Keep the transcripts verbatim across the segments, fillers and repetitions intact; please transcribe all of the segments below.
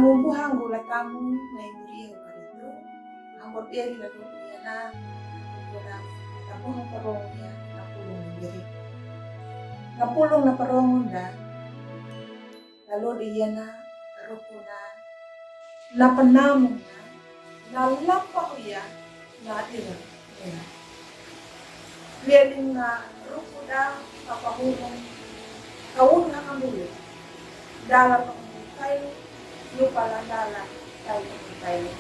Mubu hanggu la tamu na imuri hanggu karitu, hanggu deri la tu iya na, kuda tamu hanggu parong iya, na pulung imiri. Na pulung na parong unda, lalu di iya na, ruku na, na penamu na, na lapau iya, na ira. Lialing na ruku da kapahurung, kaun na kambuli, dala pangambuli kailu, lupa la dala kailu kailu.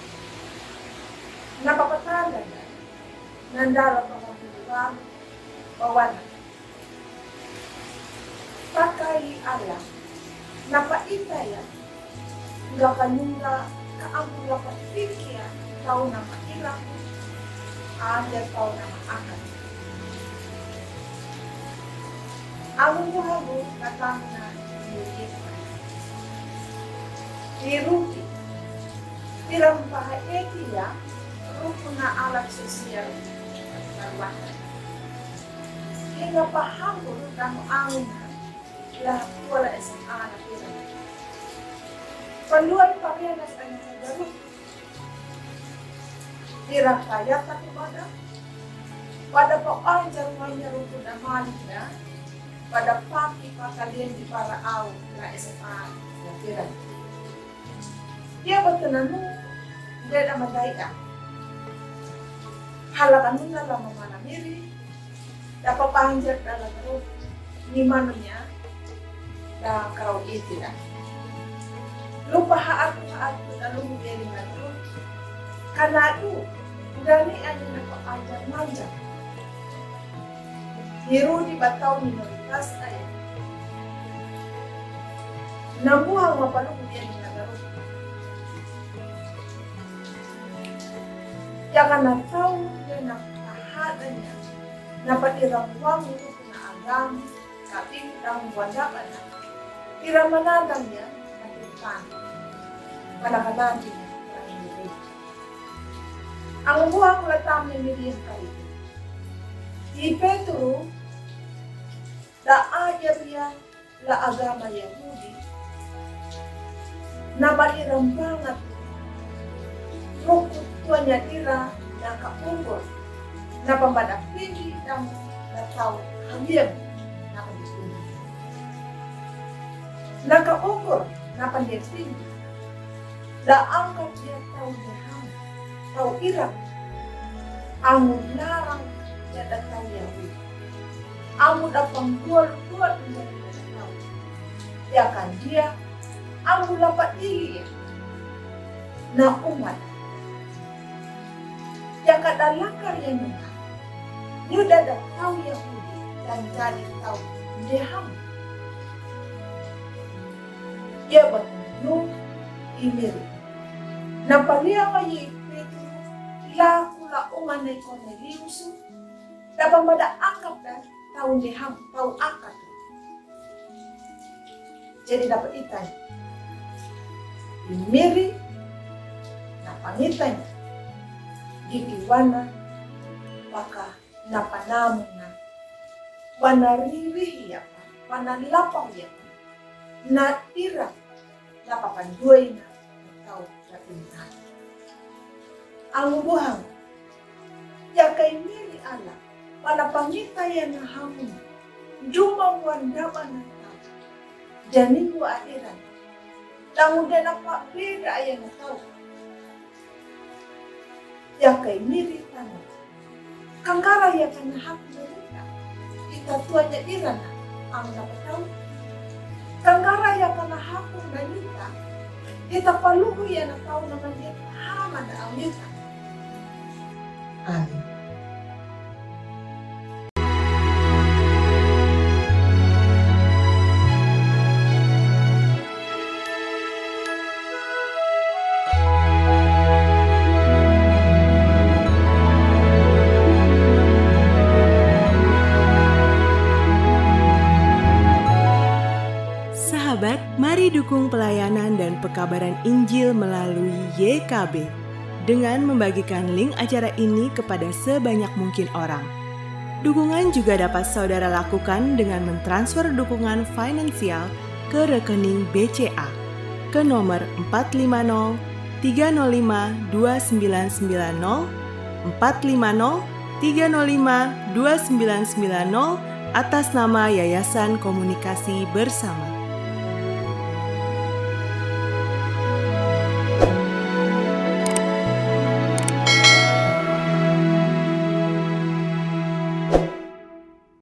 Na papatala na, na dala pangambuli walu, bawana. Pakai Allah, na paita iya, nga kanunga ka amu la papikia tau na maila, ande tau na maakan. Amu muhamu na tamna ni Iruki, tiram paha etia, rukuna alat sosial, na wahana. Hinga paham bulu damu angin ha, la kuala S M A na pira. Paluai pariana sa na baru. Pira kaya tapi pada. Pada pa anjar manya ruku na malik na. Pada paki pakalian di para au la S M A na pira. Dia bertenanu, dia dah mandai ah. Halakanuna la mamana miri, dapat panjat dalam roh, ni manunya, da karau iti da. Lupa haat haat na lumu dia dengan roh. Karena itu, dari anu dapat panjat manjat. Herodi batau minoritas ai. Nambu hau mapalu dia ni nagaru. Jaka na tau dia na kahadanya, na pati rambuang itu na agam, tapi rambuang dapat na. Ira manadangnya, na tutan. Pada kadang dia, orang ini. Ang buang letam yang diri yang kali. I Petru, da ajar ia la agama Yahudi, na bali rambangat, rukut tuanya dira, na ka ukur, na pambada pindi dam, na tau hamiam, na ka ukur. Na ka ukur, na pambada pindi, da angkat ia tau deham, tau irak, amu larang ia da tau Yahudi. Amu da panggual-gual menjadi tau. Ia kan dia, amu lapa ili ia. Na umat. Ia kada lakar ia nunga. Yuda da tau Yahudi dan jadi tau deham. Ia bat nu imiri. Na palia wa ia Petru, laku la umat na Kornelius, dapat mada akap dan tau deham, tau akap. Jadi dapat itai. Imiri, na pangitai. Gigi wana, paka, na panamuna. Wana ririhi apa, wana lapau ia apa. Na ira, na papanduai na, na tau, na pinta. Amu buhang. Ia kai miri Allah, wana pangitai ia na hamu, duma wan daba na tau. Jani wa airan. Tangu dena pa beda ia na tau. Ia kai miri tanu. Kangara ia kana haku na nyuta. Ita tuanya ira na, ang na patau. Kangara ia kana haku na nyuta. Ita paluhu ia na tau na manjit hama na ang nyuta. Amin. Sahabat, mari dukung pelayanan dan pekabaran Injil melalui Y K B dengan membagikan link acara ini kepada sebanyak mungkin orang. Dukungan juga dapat saudara lakukan dengan mentransfer dukungan finansial ke rekening B C A. ke nomor empat lima nol tiga nol lima dua sembilan sembilan nol, empat lima nol tiga nol lima dua sembilan sembilan nol, atas nama Yayasan Komunikasi Bersama.